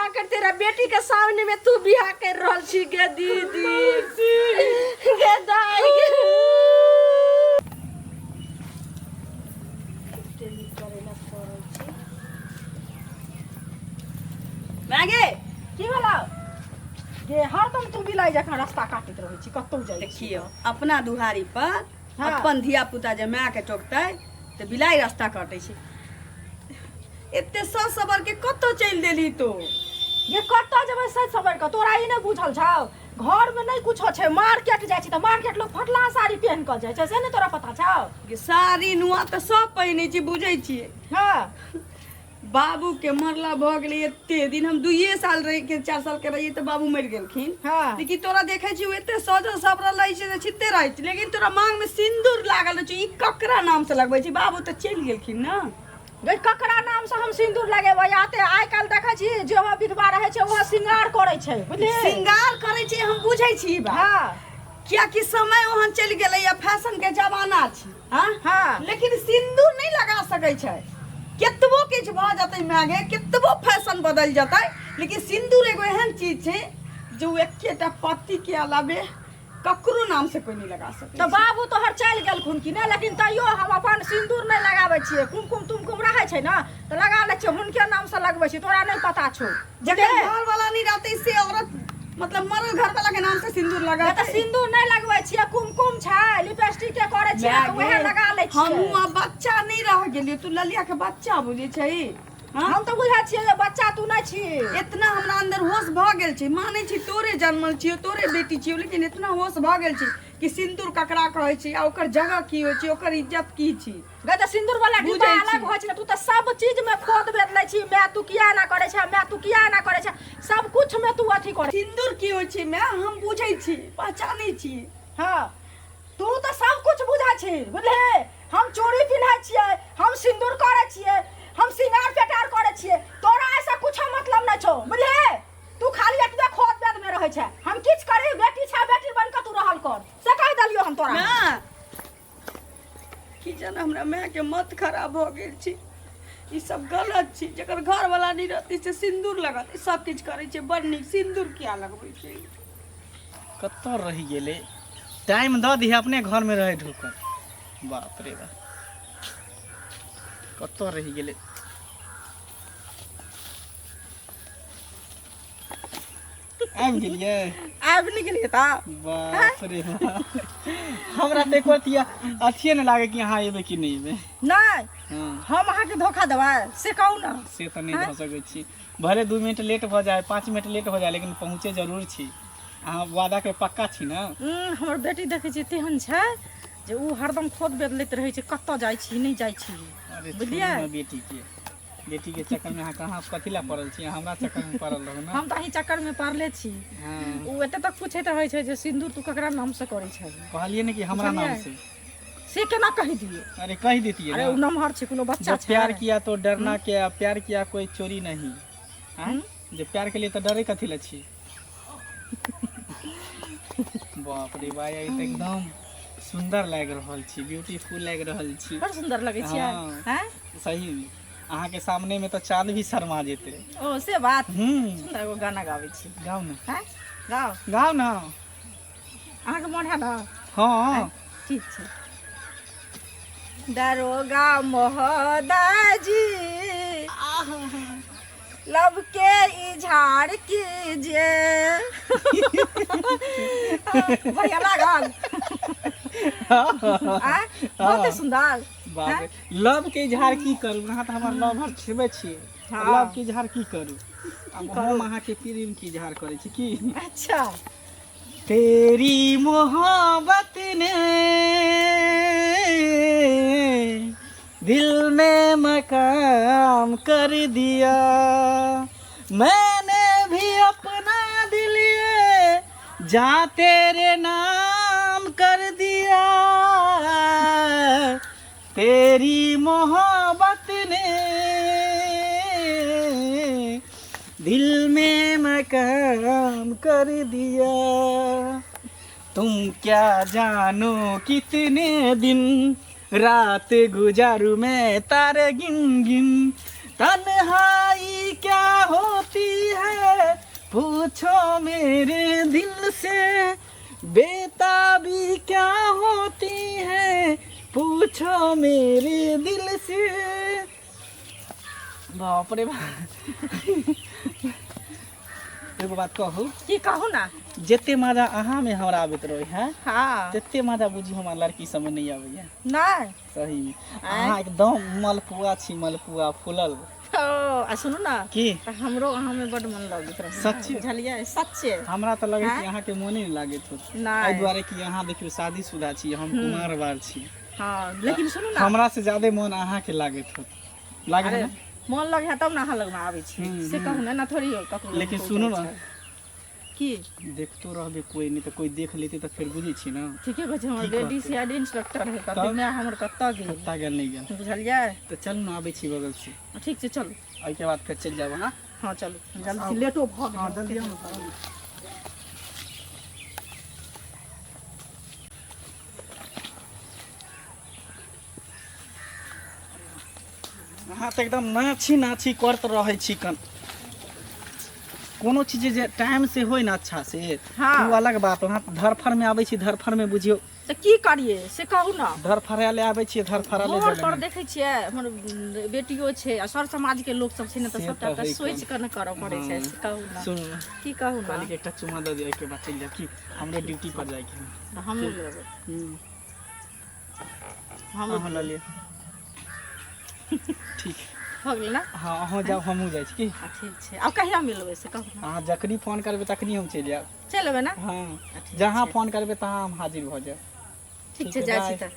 बियाह करते रह बेटी के सामने में तू बियाह कर रहल छी गे दीदी गे दाई गे। मागे की भेलौ गे हरदम तू बिलाइ जकाँ रास्ता काटैत रहै छी कतौ जाइ छी देखियौ अपना दुहारी पर हाँ। अपन धिया पुता जे माय के टोकतै तऽ बिलाइ रास्ता काटै छै एते सज सवर के कतौ चलि देली तो गे कतऽ जेबै सज सवर कऽ तोरा ई नहि बुझल छौ घरमे नहि कुछो छै मार्केट जाइ छी तऽ मार्केट लोक फटला साड़ी पहिन कऽ जाइ छै से नहि तोरा पता छौ गे साड़ी नुआ तऽ सब पहिनै छी बुझै छियै हँ बाबू के मरला भऽ गेलै एते दिन हम दुइये साल रहि के 4 साल के रहियै तऽ बाबू मरि गेलखिन हाँ। लेकिन तोरा देखै छी एते सजल सबरल रहै छै छिते रहै छै लेकिन तोरा मांग में सिंदूर लागल रहै छै ई ककरा नाम से लगबै छै बाबू तऽ चलि गेलखिन ने गै ककरा नाम से हम सिंदूर लगेबै आते आइ काल्हि देखै छी जे वहाँ विधवा रहै छै वहाँ श्रृंगार करै छै बुझली श्रृंगार करै छै हम बुझै छी ई बात हँ कियाकि समय ओहन चलि गेलै या फैशन के जमाना छै हाँ? हाँ। लेकिन सिंदूर नहीं लगा सकै छै केतबो किछु भऽ जेतै मागे केतबो फैशन बदलि जेतै लेकिन सिंदूर एगो एहन चीज छै जे ओ एकेटा पतिके अलावे ककरो नाम से कोई नहीं लगा सकै तऽ बाबू तोहर चलि गेलखुन कि नहि लेकिन तैयो हम अपन सिन्दूर नहि लगाबै छियै कुमकुम तुमकुम रहै छै ने तऽ लगा लै छियै हुनके नामसँ लगबै छियै तोरा नहि पता छौ जकर घर वाला नहीं रहते से औरत मतलब मरल घर वाला के नाम से सिंदूर लगा तऽ सिन्दूर नहि लगबै छियै कुमकुम छै लिपस्टिक के करै छियै तऽ उएह लगा लै छियै हमहूँ आब बच्चा नहीं रह गेलियै तू ललिया के बच्चा बुझै छै हाँ? हम तऽ बुझै छियै जे बच्चा तू नहि छी इतना हमरा अंदर होश भऽ गेल छै मानै छी तोरे जन्मल छियौ तोरे बेटी छियौ लेकिन इतना होश भऽ गेल छै कि सिन्दूर ककरा कहै छै आ ओकर जगह की होइ छै ओकर इज्जत की छै गै तऽ सिन्दूर वाला डिब्बा बुझै अलग छी। होइ छै ने तू तऽ सब चीज में खोद बेद लै छी माय तू किया एना करै छै माय तू किया एना करै छै सब कुछ में तू अथी करै सिन्दूर की होइ छै माय हम बुझै छी पहचानै छी हँ तू तऽ सब कुछ बुझै छी बुझले हम चूड़ी पिन्है छियै हम सिन्दूर करै छियै हम श्रृंगार पेटार करै छियै तोरा ऐसा कुछो मतलब नहि छौ बुझले तू खाली एतबे खोद बेद में रहै छै हम किछु करी बेटी छै बेटी बन कऽ तू रहल कर से कहि देलियौ हम तोरा माय की जाने हमरा मायके मत खराब भऽ गेल छै ई सब गलत छै जकर घरवाला नहि रहतै से सिन्दूर लगतै सब किछु करै छै बड़ नीक सिन्दूर किया लगबै छै कतऽ रहि गेलै टाइम दऽ दिहे अपने घरमे रहै ढुकल बाप रे बाप कतऽ रहि गेलै आबि गेलियै आबि नहि गेलियै तऽ बाप रे बाप हमरा तऽ एको अथिया अथिये नहि लागै कि अहाँ एबै कि नहि एबै नहि हँ हम अहाँके धोखा देबै से कहू ने से तऽ नहि भऽ सकै छी भले 2 मिनट लेट भऽ जाए 5 मिनट लेट हो जाए लेकिन पहुँचे जरूर छी अहाँ वादाके पक्का छी ने हमर बेटी देखै छियै तेहन छै जे ओ हरदम खोद बदलैत रहै छै कतऽ जाइ छी नहि जाइ छी अरे बुझलियै? छोड़ू ने बेटीके बेटीके चक्करमे अहाँ कहाँ कथी लए पड़ल छी अहाँ हमरा चक्करमे पड़ल रहू ने हम तऽ अहीं चक्करमे पड़ले छी हँ ओ एते तक पूछैत रहै छै जे सिन्दूर तू ककरा नामसँ करै छै कहलियै ने कि हमरा नाम बुझलियै? से से केना कहि दियै अरे कहि देतियै अरे ना ओ नमहर छै कोनो बच्चा जब छै प्यार किया तो डरना क्या प्यार किया कोई चोरी नहीं आँय? जे प्यार के लिए तऽ डरे कथी लए छी बाप रे भाई ई तऽ एकदम सुंदर लागि रहल छी ब्यूटीफुल लागि रहल छी बड़ सुन्दर लगै छियै हाँ। हैं सही में अहाँ के सामने में तो चांद भी शर्मा जेते ओ से बात सुन्दर एगो गाना गाबै छी गाओ ने हैं गाओ गाओ ना अहाँके मोन है ने हाँ ठीक छै दरोगा महोदय जी लव के इजहार कीजिए बढ़िया लागल आँय? बहुते सुन्दर बाप रे लव के इजहार की करू अहाँ तऽ हमर लवर छेबे छियै हाँ। लव के इजहार की करू आब हम अहाँके प्रेम के इजहार करै छी की अच्छा तेरी मोहब्बत ने दिल में मकाम कर दिया मैंने भी अपना दिल ये जा तेरे नाम कर दिया तेरी मोहब्बत ने दिल में मकाम कर दिया तुम क्या जानो कितने दिन रात गुजारू मैं तारे गिन गिन तन्हाई क्या होती है पूछो मेरे दिल से बेताबी क्या होती है पूछो मेरे दिल से। बाप रे बाप, एगो बात कहू? की कहू ना। जते मजा अहाँ में हमरा आबैत रहे है, तते मजा बुझी हमरा लड़की सब में नहीं आबैया। नहीं। सही में अहाँ एकदम मलपुआ छी, मलपुआ फूलल। ओ आ सुनू ना। की? तऽ हमरो अहाँ में बड मन लगैत रहे। सच्चे? बुझलियै, सच्चे। हमरा तऽ लगै कि आँय? अहाँके मोने नहि लागैत होत। नहि। एहि दुआरे कि अहाँ देखियौ शादीशुदा छी, हम कुमार बार छी। हँ, लेकिन सुनू ना। हमरा से ज्यादा मन अहाँके लागैत होत, लागै अरे है ना? मन लगे है तब ना अहाँ लगमे आबै छी, से कहू ना, ना थोड़ी हो ककरो लग लेकिन पहुँच सुनू जाइ ना। छै। की? देखतो रहबे कोई नहीं तऽ कोई देख लेते तऽ फेर बुझै छी ना। ठीके कहै छै, हमर की बेटी कहतै? सी I D inspector है, कहतै तब? माय हमर कतऽ गेल? कत्ता गेल नहि गेल। बुझलियै? तऽ चलू ना, आबै छी बगल से। ठीक छै, चलू। एहिके बाद फेर चलि जायब अहाँ। हँ चलू, जल्दी, लेटो भऽ गेल। हँ जल्दी आउ ना। अहाँ तऽ एकदम नाची नाची करत रहै छी कन। कोनो चीज जे टाइम से होय ना अच्छा से, ओ अलग बात। अहाँ धरफड़ में आबै छी, धरफड़ में बुझियौ। तऽ की करियै से कहू ना। धरफड़ाले आबै छियै, धरफड़ाले घर पर देखै छियै हमर बेटियो छै आ सर समाज के लोक सब छै ने, तऽ से सबटा तऽ के है सोचि कऽ ने करऽ पड़ै छै, से कहू ना। सुनू ना। की कहू ना? कहली कि एकटा चुमा दऽ दिअ, एहिके बाद चलि जायब। की हमरो ड्यूटी पर जाइके है। तऽ हमहूँ लेबै। हम अहाँ लऽ लिअ। ठीक भऽ गेलै ना? हँ, अहूँ जाउ, हमहूँ जाइ छी। की? आ ठीक छै, आब कहिया मिलबै से कहू ना। अहाँ जखनी फोन करबै तखनी हम चलि आयब। चलि एबै ना? हँ, ठीक जहाँ छै। फोन करबै तहाँ हम हाजिर भऽ जायब। ठीक ठीक छै, है, जाइ छी बाय। तऽ।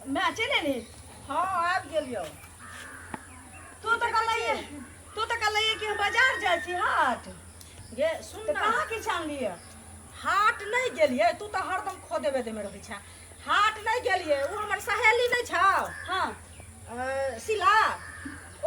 माय चलि एली? हँ, आबि गेलियौ। तू तऽ कहलैयै कि हम बाजार जाइ छी हाट। गे सुन तऽ ना। कहाँ किछु आनलियै? हाट नहि गेलियै। तू तऽ हरदम खोदेबे देमे रहै छै। हाट नहि गेलियै, ओ हमर सहेली नहि छौ, शीला,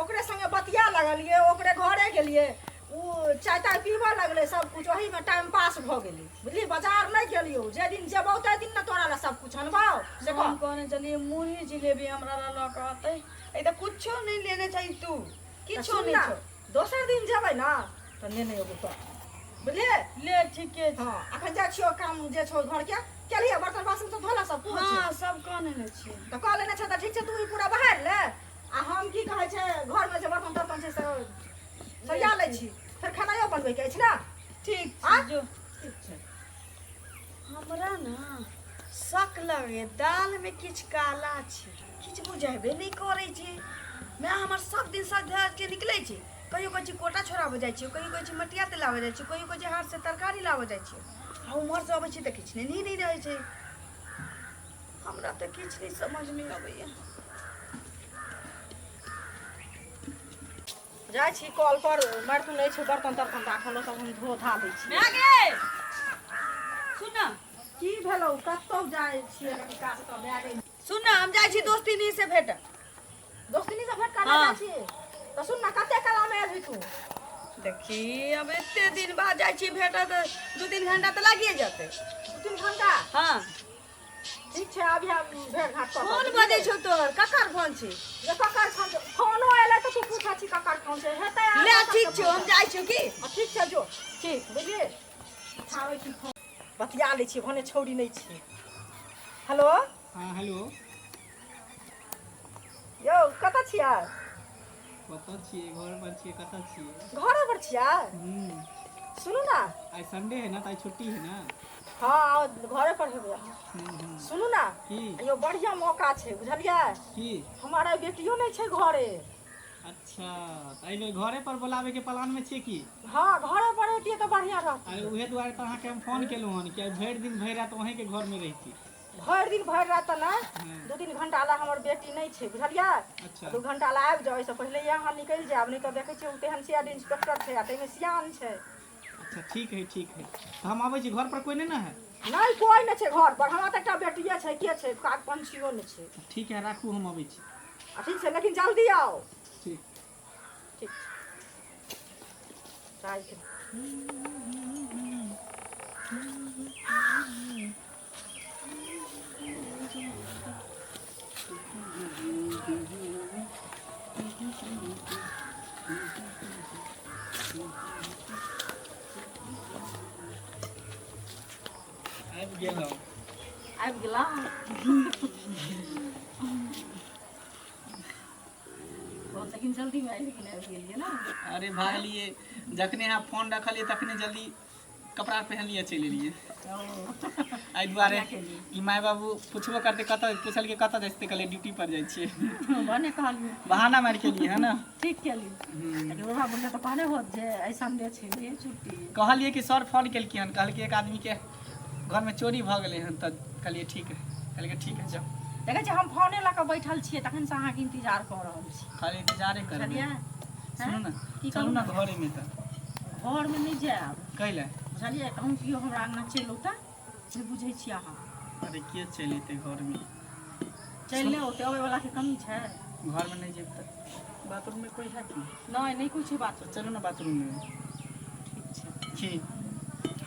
ओकरे संगे बतिया लगलियै, ओकरे घरे गेलियै, ओ चाय ताय पीबऽ लगलै, सब कुछ ओहीमे टाइम पास भऽ गेलै, बुझली? बाजार नहि गेलियौ। जे दिन जेबौ ताहि दिन ने तोरा लए सब कुछ अनबौ, से कह। हम कहने छलियै मुरही जिलेबी हमरा लए लऽ कऽ अतै, एहि तऽ कुछो नहि लेने छही तू। तऽ किछो सुन नहि ना, छौ। दोसर दिन जेबै ने तऽ नेने अयबौ तऽ, बुझलियै? ले, ठीके छै। हँ, अखन जाइ छियौ, काम जे छौ घरके केलियै, बर्तन बासन सब धोला सब कुछ? हँ, सब कऽ लेने छियै। तऽ कऽ लेने छै तऽ ठीक छै, तू ई पूरा बहारि ले आ हम की कहै छै घरमे जे बर्तन तर्तन छै से सरिया लै छी, फेर खेनाइयो बनबैके अछि ने। ठीक आ? छै, जो। ठीक छै। हमरा ने शक लगे दालमे किछु काला छै, किछु बुझेबे नहि करै छै। माय हमर सब दिन सज धज के निकलै छै, कहियो कहै छै कोटा छोड़ाबऽ जाइ छियै, कहियो कहै छै मटिया तेल लाबऽ जाइ छियै, कहियो कहै छै हाटसँ तरकारी लाबऽ जाइ छियै, आ उम्हरसँ अबै छै तऽ किछु नहि नहि रहै छै। हमरा तऽ किछु नहि समझमे अबैया। जाइ छी कल पर, बर्तन नहि छै, बर्तन तर्तन राखल सब हम धो धा दै छी। माय गे, सुन ना। की भेलौ? कतौ जाइ छियै कनी काज तऽ भए गेल। सुन ना, हम जाइ छी दोस्तिनी से भेट। दोस्तिनी से भेंट करऽ जाइ छी? तऽ सुन ना, कते कालामे एबही तू? देखी, अब एते दिन बाद जाइ छी भेट तऽ 2-3 घंटा तऽ लागिए जेतै। 2-3 घंटा? हँ। ठीक छै, अभी हम भेंट घाट कऽ फोन बजै छौ तोहर, ककर फोन छी? जे ककर फोन छै? फोनो एलै तऽ तू पूछै छी ककर फोन छै? हेतै आब ले सबके ठीक छौ, हम पूछब। जाइ छियौ की। आ, ठीक छै, जो। ठीक बुझलियै, उठाबै छी फोन, बतिया लै छी, भने छौड़ी नहि छै। हेलो। हँ, हेलो। यौ, कतऽ छियै? कतऽ छियै? घर पर छियै। कतऽ छियै? घरे पर छियै। सुनू ना। आइ संडे है ना, तऽ आइ छुट्टी है ना। हँ, घरे पर हेबै अहाँ। हम्म, हम्म। सुनू ना। की? यौ, बढ़िआँ मौका छै, बुझलियै? की? हमर आइ बेटियो नहि छै घरे। अच्छा, तऽ एहि बेर घरे पर बोलाबे के प्लान में छियै की? हँ, घरे पर रहितियै तऽ बढ़िआँ रहतै। अरे, उहे दुआरे तऽ अहाँके हम फोन केलहुँ हन कि आइ भरि दिन भरि राति अहींके घरमे रहिती। भरि दिन भरि राति तऽ नहि, 2-3 घंटा लए हमर बेटी नहि छै, बुझलियै? 2 घंटा लए आबि जाउ, एहिसँ पहिले अहाँ निकलि जायब, नहि तऽ देखै छियै ओ तेहन सी I D inspector छै आ ताहिमे सियान छै। अच्छा, ठीक है, ठीक है, तऽ हम आबै छी। घर पर कोई नहीं ना है? नहि, कोइ नहि छै घर पर। हमरा तऽ एकटा बेटिए छै, के छै? काग पंछियो नहि छै। ठीक है, राखू, हम अबै छी। आ ठीक छै, लेकिन जल्दी आउ। ठीक। ठीक छै, राखि। गेलहुँ। आबि गेला। बहुत लेकिन जल्दी में लेकिन आबि गेलियै ने। अरे भागलिए, जखने अहाँ फोन रखलिए तखने जल्दी कपड़ा पहनलिए चलि एलिए। एहि दुआरे कि माय बाबू पुछबो करते कतऽ, पुछलकै कतऽ जाइ छियै, कहलियै ड्यूटी पर जाइ छियै। भने कहलियै, बहाना मारि के एलियै है ने। ठीक केलियै। लेकिन बाबा बोलले तऽ कहने होत जे आइ संडे छै, नहि छुट्टी। कहलियै कि सर फोन केलखिन हन, कहलकै एक आदमीके घरमे चोरी भऽ गेलै हन, तऽ कहलियै ठीक है, कहलकै ठीक है जाओ। देखै छियै हम फोने लऽ कऽ बैठल छियै, तखन से अहाँके इंतजार कऽ रहल छी। खाली इंतजारे करबै। बुझलियै? सुनू ने, की चलू कहू? ने घरेमे तऽ। घरमे नहि जायब। कैले? बुझलियै, कहूँ केओ हमरा अङ्गना चलि औता, से बुझै छियै अहाँ। अरे के चलि एतै घरमे? चलि नहि औतै, अबै वलाके कमी छै? घरमे नहि जेब तऽ बाथरूममे कोइ है की? नहि, नहि कोइ छै बात। तऽ चलू ने बाथरूममे। ठीक छै। की?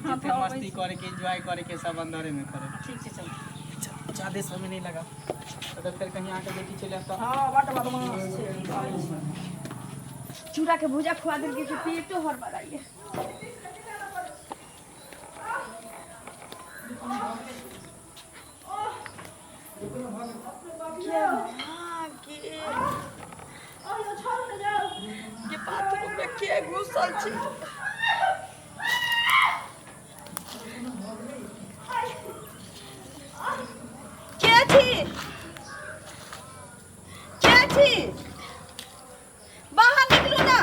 हाँ, जते तऽ अबै मस्ती छी। करैके, एन्जॉय करैके सब अंदरेमे करै। ठीक छै, चलू। ज्यादे समय नहीं लगा तो फिर कहीं आके बेटी चले आता। हँ, बड्ड बदमाश छै, की कहै छी। चूड़ा के भुजा खुआ देलकै कि पेटो हड़बड़ाइए। के बाथरूम में के घुसल छी? के छी? के छी? बाहर निकलू ना।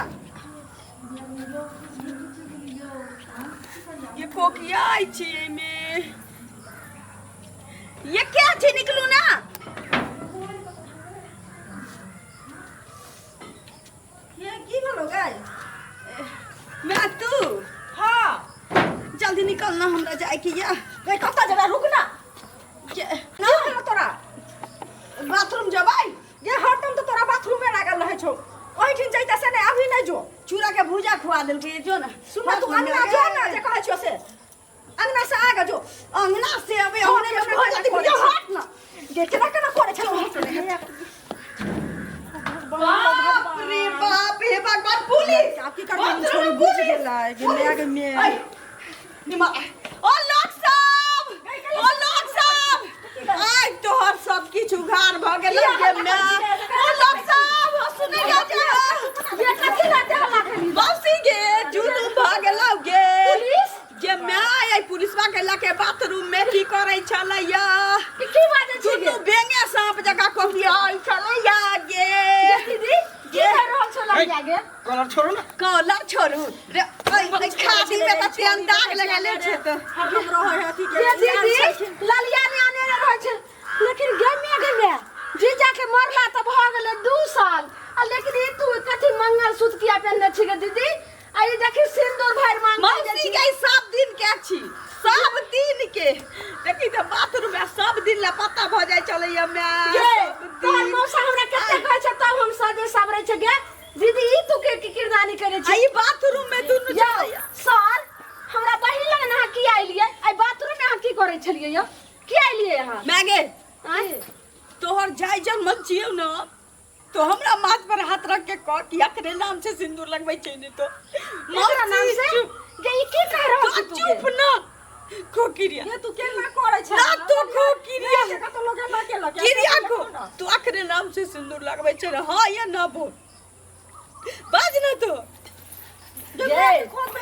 ये कोकिया छी एहिमे, ये क्या छी? निकलू ना। ये की भेलो गै? मैं तू। हाँ। जल्दी निकल ना, हमरा जाए के या। गै, कतऽ जेबै? रुक ना। के की भेलो तोरा? बाथरूम जबै। गे, हरदम तऽ तोरा बाथरूमे लागल रहै छौ। ओहिठिन जैते से नहि, अभी नहि जो। चूड़ा के भुजा खुआ देलकै, जो ना। सुन ना, तू अंगना जो ना, जे कहै छियौ से। अंगना से आगे जो। अंगना से अबे हाँ, अंगने में केना भऽ जेतै केना भुजा। करै हट ना। गे, केना केना करै छौ? बाप रे बाप, हे भगवान, पुलिस! आब की करबै? छोरी बुझ गेलै गे माय, गे माय। ऐ, निमा ओ लोक सब, ओ लोक सब, आइ तोहर सब किछु उघार भऽ गेल गे माय। ओ लोक सब, ओ सुनै जा। ये कथी लए देह लागल? मौसी गे, जुलुम भऽ गेलौ गे। पुलिस? गे माय, ऐ पुलिसवा के लके बाथरूम में की करै छलैया? ई की बाजै छी गे? दुनू बेंगे सांप जकाँ कोकियाइ छलैया गे। गे दीदी, की कहि रहल छौ लड़िया गे? कलर छोड़ू ना। कॉलर छोड़ू रे, ऐ ऐ खादी में तऽ तेल दाग लगेले छै तऽ। हरदम रहै है अथी के। गे दीदी, ललिया ने आने रहै छै, लेकिन गे मे, गे मे, जीजा के मरला तऽ भऽ गेलै 2 साल आ लेकिन ई तू कथी मंगलसूत्र किया पहिनने छी गे दीदी? आ ई देखी, सिंदूर भरि मांग। मौसी के, ई सब दिन के छी, सब दिन के। देखी तऽ, बाथरूम में सब दिन लापता भऽ जाइ छलैया माय। गे सब तोहर दिन। मौसा हमरा कते कहै छै तब हम सजे सवरै छै। गे दीदी, ई तू के की किरदानी करै आ छी? ई बाथरूम में दुनू यौ छलैया। सर, हमरा बहिन लग अहाँ की आइलियै? एहि बाथरूम में अहाँ की करै छलियै यौ? की आइलियै अहाँ? माय गे, आँय? तोहर जाय जन्मल छियौ न, तो हमरा माथ पर हाथ रख के कह कि एकरे नाम से सिंदूर लगबै छै ने तो। एकरा नाम से? चुप। गे, ई की कह रहल छी तो तू गे? चुप ना खोकिरिया। ये तू केना करै छै? ना तो खोकिरिया। कत लोग एना केलक? किरिया को तू अकरे नाम से सिंदूर लगबै छै ने, हाँ या ना बोल, बाज ना तो। गे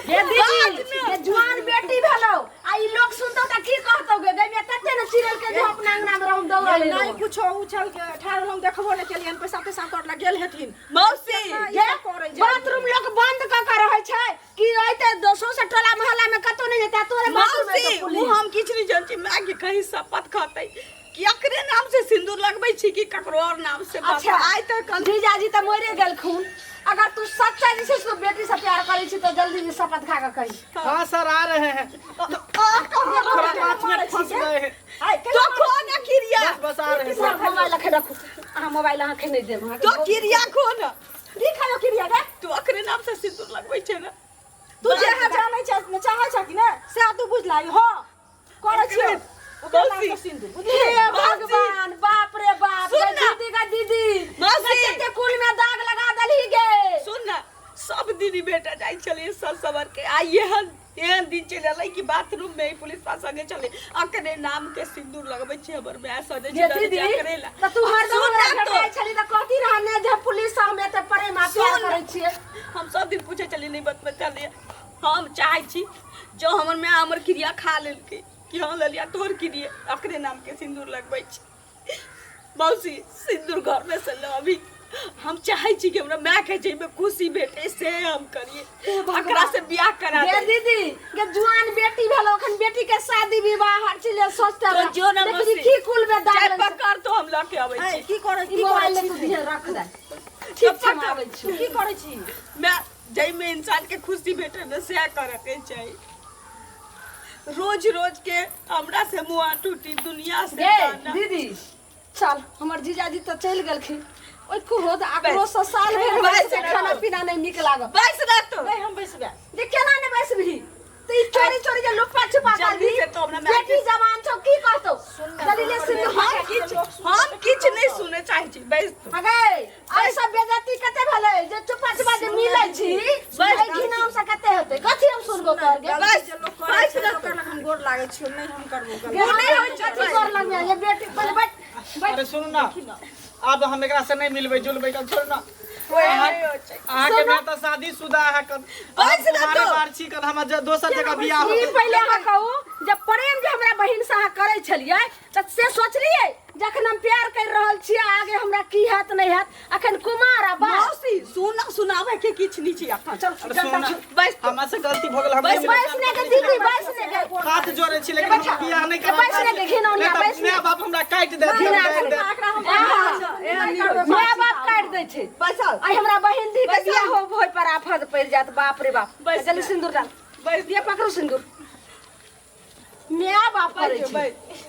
गे दीदी, गे जुआन बेटी भेलौ आ ई लोग सुनतौ त की कहतौ गे? गे मे कते ने चिड़ैल के जो अपना अंगना में रहूं दौड़ल। नहीं कुछो, उछल के ठाढ़ रहूं, देखबो नहि केलियन। पैसा तैसा तोड़ लग गेल हेथिन। मौसी। गे, करै छै। बाथरूम लोग बंद क के रहै छै कि अइते दोसो से टोला मोहल्ला में कतौ नहीं जेतै, तोरे बाथरूम में मौसी, एतौ उ पुलिस। हम किछु नहीं जान छी। माय के कहीं शपथ खतै कि अकरे नाम से सिंदूर लगबै छी कि ककरो और नाम से? बस। अच्छा। आइ तक जीजाजी तऽ मरे गेलखुन। अगर तू सच्चा जे छै से बेटी से प्यार करै छी तऽ जल्दी से शपथ खा के कही। हाँ सर, आ रहे हैं, थोड़ा 5 मिनट फंस गए हैं। तो खो ना किरिया। बस बस, आ रहे हैं। सर, मोबाइल रखे रखू अहाँ, मोबाइल अहाँ नहीं देब अहाँके। तो किरिया खो ना। की खायो किरिया गे? तू अकरे नाम से सिंदूर लगबै छै ने? तू जे अहाँ जानै छै, चाहै छै कि ने, सएह तू बुझलाई। हँ, करै छियौ ओकरा नाम से सिन्दूर, बुझलिही? हे भगवान, बाप रे बाप। सुन गे ना। दीदी, गे दीदी। मौसी। गे कते कुल में दाग लगा देलही गे। सुन ना, सब दिन ही बेटा जाइ छलियै सर सवर के आ एहन एहन दिन चलि एलै कि बाथरूम में पुलिस पास संगे चले अकरे नाम के सिंदूर लगबै छी हमर माय सजे जे छै दीदी अकरे ला त तू हरदम सुन हमरा ना तो। भेटाइ छली त कहती रह ने जे पुलिस से हम एते प्रेम आ प्यार सुन। करै छियै हम सब दिन पूछे छली नहीं बतबै छलियै हम चाहै छी जो हमर माय हमर क्रिया खा लेलकै कि हाँ ललिया तोहर क्रिया अकरे नाम के सिंदूर लगबै छी मौसी सिंदूर घर में से अभी हम चाहे छी कि हमरा माय के जाहिमे खुशी भेटे से हम करिए अकरा से बियाह करा गे दे दीदी गे जुआन बेटी भेलो अखन बेटी के शादी विवाह हर चीज ले सोचते तो जो ना लेकिन मौसी। ई की कुल में चाहे दाल पकड़ तो हम लऽ के अबै छी की करै ई की मोबाइल करै ले तू छी ध्यान रख दे ठीक छै हम आबै छी की करै छी मैं जाहिमे इंसान के खुशी भेटे ने सएह करऽ के चाही रोज रोज के हमरा से मुआ टूटी दुनिया से गे ताना। दीदी चल हमर जीजाजी तऽ चलि गेलखिन ओहि क्रोध आक्रोश से साल भरि हमरा बैस सबके ना खाना तो। पीना नहि नीक लागल बैस ना तो नहीं हम बैसबे जे केना नहि बैसबही तऽ ई चोरी चोरी जे लुप्पा छुपा जल्दी करबही से तो हमरा माय बेटी जवान छौ की कहतौ जल्दी ले सिंदूर हम किछु हम किछु नहि सुनै चाहै छी बैस तू। अगे आइ सब बेइज्जती कते भेलै जे चुपा चुपा जे मिलै छी एहि घिनाम से कते हेतै कथी हम सुनबो तोहर गे बस, जे लोक करै बस छै ना ओकर लग हम गोर लागै छियौ नहि हम करबो गलत गे नहि होइ छै कथी गोर लगबै ये बेटी पहिले बैठ बैठ अरे सुनू ना अब हम एकरा से नहीं मिलबै जुलबै कल छोड़ू ना कोई नहीं होइ छै। अहाँके मैं तऽ शादीशुदा है कल बस ना कुमारे तो। बार छी कल हमर दोसर जगह बियाह ई होतै। पहिले अहाँ कहू जब प्रेम जे हमरा बहिन से अहाँ करै छलियै तऽ से सोचलियै जखन हम प्यार कर रहल छियै आगे हमरा की हैत नहि हैत अखन कुमार आ बस मौसी सुना सुनाबै के किछु नहि छै अखन चल अरे चल सुनू ना, बस तो। हमरा से गलती भऽ गेल हम बस, बैस ने के दीदी बैस ने के हाथ जोड़ै छी लेकिन हम बियाह नहि करब बैस ने के घिनौनिया, नहि तऽ बैस ने। माय बाप हमरा काटि देत घिना काटि देत। एकरा हम माय बाप काटि दै छै बस आइ हमरा बहिन दी के बैस। बियाह हो होय पर आफत पड़ि जायत बाप रे बाप बैस। जल्दी सिंदूर डाल बैस। ये पकड़ू सिंदूर माय बाप करै बैस छै बैस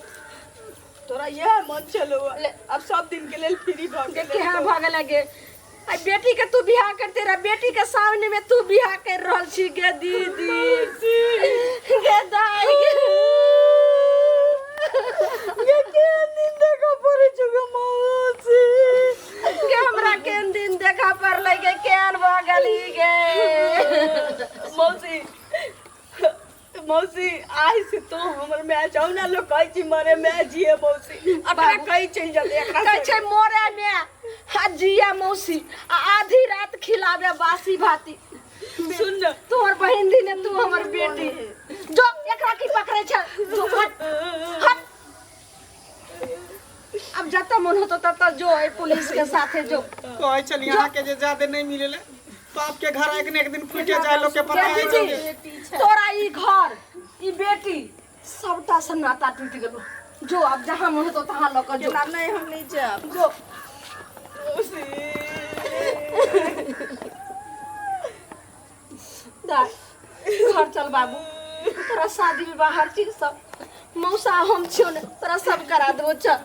तोरा इएह मन छलौ अब सब दिन के लेल फ्री भऽ गे गेल केहन भऽ गेलै गे आ बेटी के तू बियाह करते रह बेटी के सामने में तू बियाह कर रहल छी गे दीदी गे दाई गे गे केहन दिन देखऽ पड़ै छौ गे मौसी गे हमरा केहन दिन देखा पड़लै गे केहन भऽ गेली गे मौसी मौसी आइ से तो हमर माय जाउ ना लोग कहै छी मरे माय जिए मौसी अकरा कहीं चलि जेतै एकरा कहै छै मोरे में आ जिया मौसी आ आधी रात खिलावे बासी भाती सुन न तोहर बहिन दी ने तू हमर बेटी जो एकरा की पकड़ै छै जो हट हट अब जतऽ मन होतो ततऽ जो एहि पुलिस के साथे जो कहै छली अहाँके जे जादे नहीं मिलेले बाप के घर एक ने एक दिन फूटे जाए लोग के पता है दीदी तोरा ई घर ई बेटी सबटा से नाता टूट गेलो जो अब जहाँ मन होतो तहाँ लऽ कऽ जो केना नहीं हम नहीं जायब जो मौसी दाय घर चल बाबू तोरा शादी विवाह हर चीज सब मौसा हम छियो ने तोरा सब करा देबो चल।